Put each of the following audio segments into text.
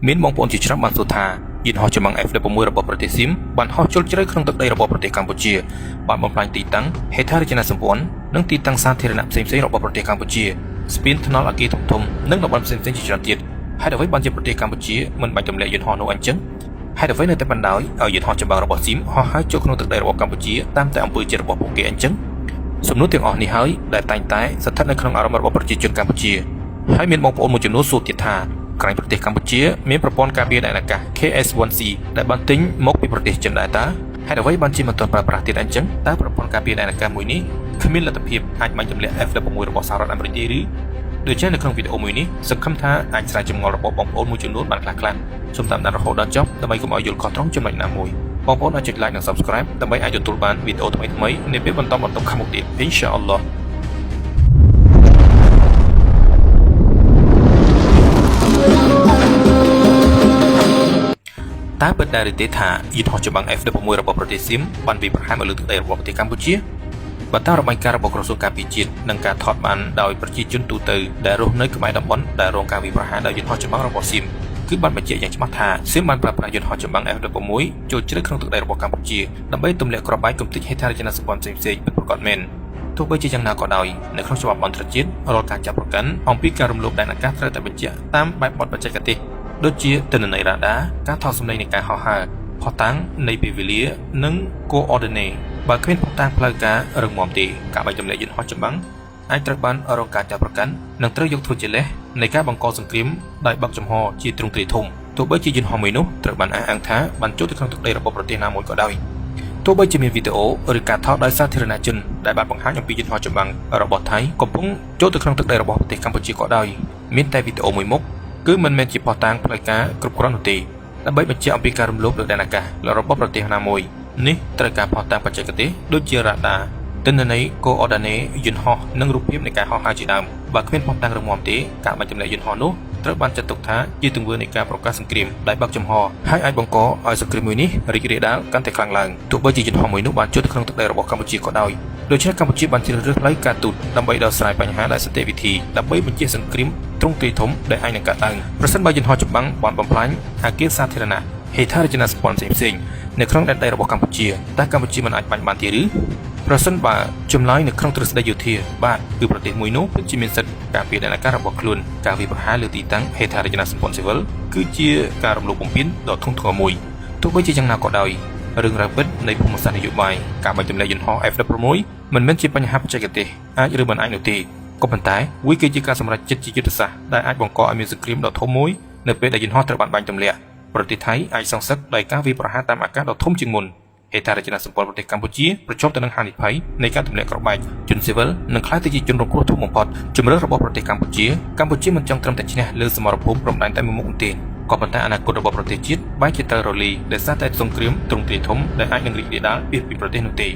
មានបងប្អូនជាច្រើនបានសួរថាយន្តហោះចម្បាំង F-16 របស់ប្រទេសសៀមបានហោះជុលជ្រៅក្នុងទឹកដីរបស់ប្រទេសកម្ពុជាបានបំផ្លាញទីតាំងហេដ្ឋារចនាសម្ព័ន្ធនិងទីតាំងសាធារណៈផ្សេងៗរបស់ប្រទេសកម្ពុជាស្ពានថ្នល់អគារធំៗនិងតំបន់ផ្សេងៗជាច្រើនទៀតហេតុអ្វីបានជាប្រទេសកម្ពុជាមិនបាញ់ទម្លាក់យន្តហោះនោះអញ្ចឹងហេតុអ្វីនៅតែបណ្ដោយឲ្យយន្តហោះចម្បាំងរបស់សៀមហោះហើរចូលក្នុងទឹកដីរបស់កម្ពុជាតាមតែអំពើចិត្តរបស់ពួកគេអញ្ចឹងសំណួរទាំងអស់នេះហើយដែលតែងតែស្ថិតនៅក្នុងអារម្មណ៍របស់ប្រជាជនកម្ពុជាហើយមានបងប្អូនមួយចំនួនសួរទៀតថាក្រែងប្រទេសកម្ពុជាមានប្រព័ន្ធការពារដែនអាកាស KS-1C ដែលបានទិញមកពីប្រទេសចិនដែរតើហេតុអ្វីបានជាមិនទាន់ប្រើប្រាស់ទៀតអញ្ចឹងតើប្រព័ន្ធការពារដែនអាកាសមួយនេះគ្មានលទ្ធភាពអាចបាញ់ទម្លាក់ F-16 របស់សហរដ្ឋអាមេរិកទេឬដូច្នេះនៅក្នុងវីដេអូមួយនេះសង្ឃឹមថាអាចស្រាវចម្ងល់របស់បងប្អូនមួយចំនួនបានខ្លះៗសូមតាមដានរហូតដល់ចប់ដើម្បីកុំឲ្យយល់ខុសត្រង់ចំណុចណាមួយបងប្អូនអាចចុច Like និង Subscribe ដើម្បីអាចទទួលបានវីដេអូថ្មីៗនាពេលបន្តបន្ទាប់ខាងមុខទៀតអ៊ីនសាអល់ឡោះ តើពិតដែរឬទេថាយន្តហោះចម្បាំង F-16 របស់ប្រទេសសៀមបានវាយប្រហារមកលើទឹកដីរបស់ប្រទេសកម្ពុជាបើតាមរបាយការណ៍របស់ក្រសួងការពារជាតិនិងការថតបានដោយប្រជាជនទូទៅដែលរស់នៅក្បែរតំបន់ដែលរងការវាយប្រហារដោយយន្តហោះចម្បាំងរបស់សៀមគឺបានបញ្ជាក់យ៉ាងច្បាស់ថាសៀមបានប្រើប្រាស់យន្តហោះចម្បាំង F-16 ចូលជ្រៅក្នុងទឹកដីរបស់កម្ពុជាដើម្បីទម្លាក់គ្រាប់បែកកម្ទេចហេដ្ឋារចនាសម្ព័ន្ធផ្សេងៗពិតប្រាកដមែនទោះបីជាយ៉ាងណាក៏ដោយនៅក្នុងច្បាប់អន្តរជាតិរាល់ការចាប់ប្រកាន់អំពីការរំលោភដែនអាកាសត្រូវតែបញ្ជាក់តាមបែបបទបច្ចេកទេសដូចជាទិន្នន័យរ៉ាដាការថតសម្លេងនៃការហោះហើរភស្តុតាងនៃពេលវេលានិងកូអដឺណេបើគ្មានភស្តុតាងផ្លូវការរឹងមាំទេការបាញ់ទម្លាក់យន្តហោះចម្បាំងអាចត្រូវបានរងការចាប់ប្រកាន់និងត្រូវយកធ្វើជាលេសនៃការបង្កសង្គ្រាមដោយបើកចំហជាទ្រង់ទ្រាយធំទោះបីជាយន្តហោះមួយនោះត្រូវបានអះអាងថាបានចូលទៅក្នុងទឹកដីរបស់ប្រទេសណាមួយក៏ដោយទោះបីជាមានវីដេអូឬការថតដោយសាធារណជនដែលបានបង្ហាញអំពីយន្តហោះចម្បាំងរបស់ថៃកំពុងចូលទៅក្នុងទឹកដីរបស់ប្រទេសកម្ពុជាក៏ដោយមានតែវីដេអូមួយមុខគឺមិនមែនជាភស្តុតាងផ្លូវការគ្រប់គ្រាន់នោះទេដើម្បីបញ្ជាក់អំពីការរំលោភលើដែនអាកាសរបស់ប្រទេសណាមួយនេះត្រូវការភស្តុតាងបច្ចេកទេសដូចជារ៉ាដាទិន្នន័យកូអដឺណេយន្តហោះនិងរូបភាពនៃការហោះហើរជាដើមបើគ្មានភស្តុតាងរឹងមាំទេការបាញ់ទម្លាក់យន្តហោះនោះត្រូវបានចាត់ទុកថាជាទង្វើនៃការប្រកាសសង្គ្រាមដែលបើកចំហហើយអាចបង្កឲ្យសង្គ្រាមមួយនេះរីករាលដាលកាន់តែខ្លាំងឡើងទោះបីជាយន្តហោះមួយនោះបានចូលទៅក្នុងទឹកដីរបស់កម្ពុជាក៏ដោយដូច្នេះកម្ពុជាបានជ្រើសរើសផ្លូវការទូតដើម្បីដោះស្រាយបញ្ហាដោយសន្តិវិធីដើម្បីបញ្ជាសង្គ្រាមទ្រង់ទ្រាយធំដែលអាចនឹងកើតឡើងប្រសិនបើយន្តហោះចម្បាំងបានបំផ្លាញអគារសាធារណៈហេដ្ឋារចនាសម្ព័ន្ធផ្សេងៗនៅក្នុងដែនដីរបស់កម្ពុជាតើកម្ពុជាមិនអាចបាញ់បានទេឬប្រសិនបើចម្លើយនៅក្នុងទ្រឹស្ដីយោធាបាទគឺប្រទេសមួយនោះពិតជាមានសិទ្ធិការពារដែនអាកាសរបស់ខ្លួនការវាយប្រហារលើទីតាំងហេដ្ឋារចនាសម្ព័ន្ធស៊ីវិលគឺជាការរំលោភបំពានដ៏ធ្ងន់ធ្ងរមួយទោះបីជាយ៉ាងណាក៏ដោយរឿងរ៉ាវពិតនៃភូមិសាស្ត្រនយោបាយការបាញ់ទម្លាក់យន្តហោះ F-16 មិនមែនជាបញ្ហាបច្ចេកទេសអាចឬមិនអាចនោះទេក៏ប៉ុន្តែវាគឺជាការសម្រេចចិត្តជាយុទ្ធសាស្ត្រដែលអាចបង្កឲ្យមានសង្គ្រាមដ៏ធំមួយនៅពេលដែលយន្តហោះត្រូវបានបាញ់ទម្លាក់ប្រទេសថៃអាចសងសឹកដោយការវាយប្រហារតាមអាកាសដ៏ធំជាងមុនហេដ្ឋារចនាសម្ព័ន្ធប្រទេសកម្ពុជាប្រឈមទៅនឹងហានិភ័យនៃការទម្លាក់គ្រាប់បែកជនស៊ីវិលនឹងក្លាយទៅជាជនរងគ្រោះធំបំផុតជំរឿនរបស់ប្រទេសកម្ពុជាកម្ពុជាមិនចង់ត្រឹមតែឈ្នះលើសមរភូមិព្រំដែនតែមួយមុខនោះទេក៏ប៉ុន្តែអនាគតរបស់ប្រទេសជាតិបែរជាត្រូវរលីដោយសារតែសង្គ្រាមទ្រង់ទ្រាយធំដែលអាចនឹងរីករាលដាលពីប្រទេសនោះទេ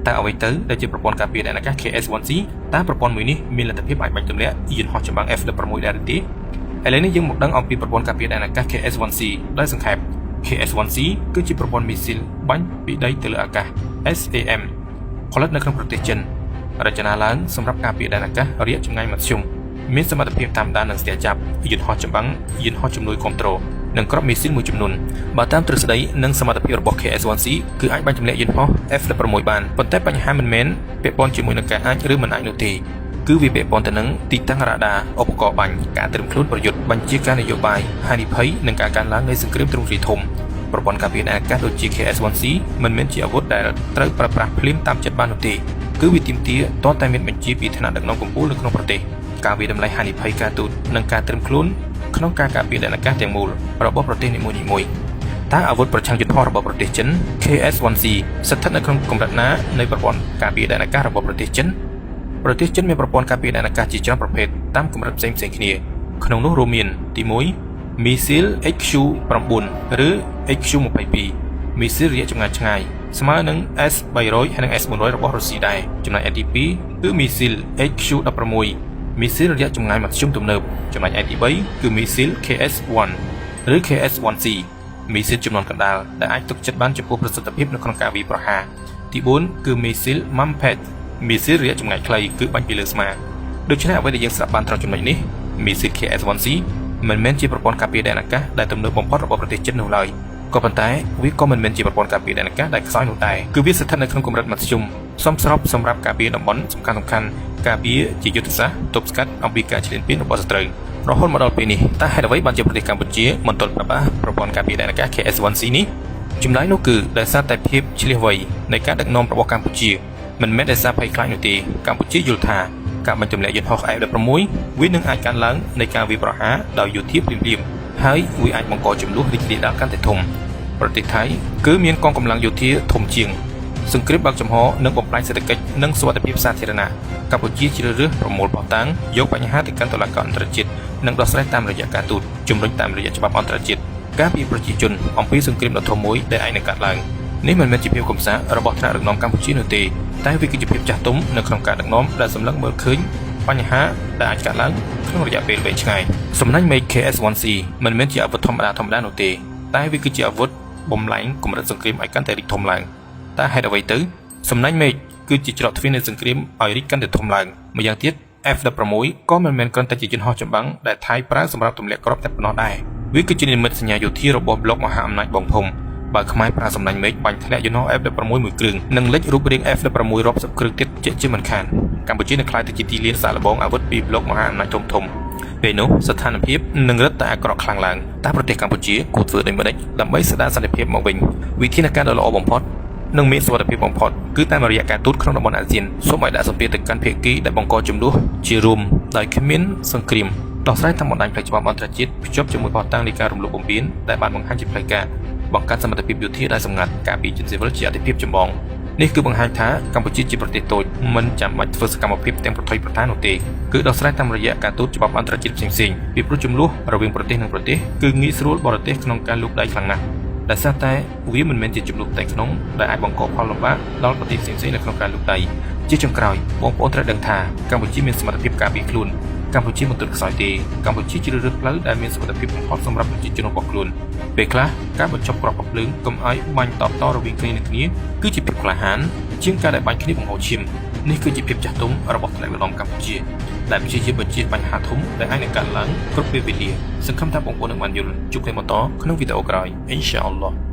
តើអ្វីទៅដែលជាប្រព័ន្ធការពារដែនអាកាស KS-1C តើប្រព័ន្ធមួយនេះមានលទ្ធភាពអាចបាញ់ទម្លាក់យន្តហោះចម្បាំង F-16 ដែរឬទេឥឡូវនេះយើងមកដឹងអំពីប្រព័ន្ធការពារដែនអាកាស KS-1C ដោយសង្ខេប KS-1C គឺជាប្រព័ន្ធមីស៊ីលបាញ់ពីដីទៅលើអាកាស SAM ផលិតនៅក្នុងប្រទេសចិនរចនាឡើងសម្រាប់ការពារដែនអាកាសរយៈចម្ងាយមធ្យមមានសមត្ថភាពតាមដាននិងស្ទាក់ចាប់យន្តហោះចម្បាំងយន្តហោះជំនួយគ្រប់គ្រងនិងគ្រាប់មីស៊ីលមួយចំនួនបើតាមទ្រឹស្ដីនិងសមត្ថភាពរបស់ KS-1C គឺអាចបាញ់ទម្លាក់យន្តហោះ F-16 បានប៉ុន្តែបញ្ហាមិនមែនពាក់ព័ន្ធជាមួយនឹងការអាចឬមិនអាចនោះទេគឺវាពាក់ព័ន្ធទៅនឹងទីតាំងរ៉ាដាឧបករណ៍បាញ់ការត្រៀមខ្លួនប្រយុទ្ធបញ្ជាការនយោបាយហានិភ័យនិងការកើនឡើងនៃសង្គ្រាមទ្រង់ទ្រាយធំប្រព័ន្ធការពារអាកាសដូចជា KS-1C មិនមែនជាអាវុធដែលត្រូវប្រើប្រាស់ភ្លាមតាមចិត្តបាននោះទេគឺវាទាមទារទាល់តែមានបញ្ជាពីថ្នាក់ដឹកនាំកំពូលនៅក្នុងប្រទេសការវាយតម្លៃហានិភ័យការទូតនិងការត្រៀមខ្លួនក្នុងការការពារដែនអាកាសទាំងមូលរបស់ប្រទេសនីមួយៗតើអាវុធប្រឆាំងយន្តហោះរបស់ប្រទេសចិន KS-1C ស្ថិតនៅក្នុងកម្រិតណានៃប្រព័ន្ធការពារដែនអាកាសរបស់ប្រទេសចិនប្រទេសចិនមានប្រព័ន្ធការពារដែនអាកាសជាច្រើនប្រភេទតាមកម្រិតផ្សេងៗគ្នាក្នុងនោះរួមមានទី1មីស៊ីល HQ-9 ឬ HQ-22 មីស៊ីលរយៈចម្ងាយឆ្ងាយស្មើនឹង S-300 ហើយនិង S-400 របស់រុស្ស៊ីដែរចំណែកឯទី2គឺមីស៊ីល HQ-16 មីស៊ីលរយៈចម្ងាយមធ្យមទំនើបចំណែកឯទី3គឺមីស៊ីល KS-1 ឬ KS-1C មីស៊ីលចំនួនកណ្ដាលដែលអាចទុកចិត្តបានចំពោះប្រសិទ្ធភាពនៅក្នុងការវាយប្រហារទី4គឺមីស៊ីល Mamped មីស៊ីលរយៈចម្ងាយខ្លីគឺបាញ់ពីលើស្មាដូច្នេះអ្វីដែលយើងស្ដាប់បានត្រង់ចំណុចនេះមីស៊ីល KS-1C មិនមែនជាប្រព័ន្ធការពារដែនអាកាសដែលទំនើបបំផុតរបស់ប្រទេសចិននោះឡើយក៏ប៉ុន្តែវាក៏មិនមែនជាប្រព័ន្ធការពារដែនអាកាសដែលខ្សោយនោះដែរគឺវាស្ថិតនៅក្នុងកម្រិតមធ្យមសមស្របសម្រាប់ការពារតំបន់សំខាន់ៗការពារជាយុទ្ធសាស្ត្រទប់ស្កាត់អំពីការឈ្លានពានរបស់សត្រូវរហូតមកដល់ពេលនេះតើហេតុអ្វីបានជាប្រទេសកម្ពុជាមិនទាន់ប្រើប្រាស់ប្រព័ន្ធការពារដែនអាកាស KS-1C នេះចម្លើយនោះគឺដោយសារតែភាពឈ្លាសវៃនៃការដឹកនាំរបស់កម្ពុជាមិនមែនដោយសារភ័យខ្លាចនោះទេកម្ពុជាយល់ថាការបាញ់ទម្លាក់យន្តហោះ F-16 វានឹងអាចកើនឡើងនៃការវាយប្រហារដោយយោធាភ្លាមៗហើយវាអាចបង្កជម្លោះរីករាលដាលកាន់តែធំប្រទេសថៃគឺមានកងកម្លាំងយោធាធំជាងសង្គ្រាមបើកចំហនិងបំផ្លាញសេដ្ឋកិច្ចនិងសុវត្ថិភាពសាធារណៈកម្ពុជាជ្រើសរើសប្រមូលភស្តុតាងយកបញ្ហាទៅកាន់តុលាការអន្តរជាតិនិងដោះស្រាយតាមរយៈការទូតជំរុញតាមរយៈច្បាប់អន្តរជាតិការពារប្រជាជនអំពីសង្គ្រាមដ៏ធំមួយដែលអាចនឹងកើតឡើងនេះមិនមែនជាភាពកំសាករបស់ថ្នាក់ដឹកនាំកម្ពុជានោះទេតែវាគឺជាភាពចាស់ទុំនៅក្នុងការដឹកនាំដែលសម្លឹងមើលឃើញបញ្ហាដែលអាចកើតឡើងក្នុងរយៈពេលវែងឆ្ងាយសំណាញ់មេឃ KS-1C មិនមែនជាអាវុធធម្មតាធម្មតានោះទេតែវាគឺជាអាវុធបំលែងកម្រិតសង្គ្រាមឲ្យកាន់តែរីកធំឡើងតើហេតុអ្វីទៅសំណាញ់មេឃគឺជាច្រកទ្វារនៃសង្គ្រាមឲ្យរីកកាន់តែធំឡើងម្យ៉ាងទៀត F-16 ក៏មិនមែនគ្រាន់តែជាយន្តហោះចម្បាំងដែលថៃប្រើសម្រាប់ទម្លាក់គ្រាប់តែប៉ុណ្ណោះដែរវាគឺជានិមិត្តសញ្ញាយោធារបស់ប្លុកមហាអំណាចបងធំបើខ្មែរប្រើសំណាញ់មេឃបាញ់ធ្លាក់យន្តហោះ F-16 មួយគ្រឿងនិងលេចរូបរាង F-16 រាប់សិបគ្រឿងទៀតជាជាមិនខានកម្ពុជានឹងក្លាយទៅជាទីលានសាកល្បងអាវុធពីប្លុកមហាអំណាចធំធំពេលនោះស្ថានភាពនឹងរឹតតែអាក្រក់ខ្លាំងឡើងតើប្រទេសកម្ពុជាគួរធ្វើដូចម្តេចដើម្បីស្ដារសន្តិភាពមកវិញវិធានការដ៏ល្អបំផុតនិងមានសុវត្ថិភាពបំផុតគឺតាមរយៈការទូតក្នុងតំបន់អាស៊ានសូមឲ្យដាក់សម្ពាធទៅកាន់ភាគីដែលបង្កជម្លោះជារួមដោយគ្មានសង្គ្រាមដោះស្រាយតាមបណ្ដាញផ្លូវច្បាប់អន្តរជាតិភ្ជាប់ជាមួយភស្តុតាងនៃការរំលោភបំពានដែលបានបង្ហាញជាផ្លូវការបង្កើតសមត្ថភាពយោធាដែលសម្ងាត់ការពារជនស៊ីវិលជាអាទិភាពចម្បងនេះគឺបង្ហាញថាកម្ពុជាជាប្រទេសតូចមិនចាំបាច់ធ្វើសកម្មភាពទាំងប្រថុយប្រថាននោះទេគឺដោះស្រាយតាមរយៈការទូតច្បាប់អន្តរជាតិផ្សេងៗពីព្រោះជម្លោះរវាងប្រទេសនិងប្រទេសគឺងាយស្រួលបរទេសក្នុងការលូកដៃខ្លាំងណាស់ដោយសារតែវាមិនមែនជាជម្លោះផ្ទៃក្នុងដែលអាចបង្កផលលំបាកដល់ប្រទេសផ្សេងៗនៅក្នុងការលូកដៃជាចុងក្រោយបងប្អូនត្រូវដឹងថាកម្ពុជាមានសមត្ថភាពការពារខ្លួនកម្ពុជាមិនទន់ខ្សោយទេកម្ពុជាជ្រើសរើសផ្លូវដែលមានសុវត្ថិភាពបំផុតសម្រាប់ប្រជាជនរបស់ខ្លួនពេលខ្លះការបញ្ចប់គ្រាប់កាំភ្លើងកុំឲ្យបាញ់តបតរវាងគ្នានឹងគ្នាគឺជាភាពក្លាហានជាងការដែលបាញ់គ្នាបង្ហូរឈាមនេះគឺជាភាពចាស់ទុំរបស់ថ្នាក់ដឹកនាំកម្ពុជាដែលព្យាយាមបញ្ជាបញ្ហាធំដែលអាចនឹងកើតឡើងគ្រប់ពេលវេលាសង្ឃឹមថាបងប្អូននឹងបានយល់ជួបគ្នាបន្តក្នុងវីដេអូក្រោយអ៊ីនសាអល់ឡោះ។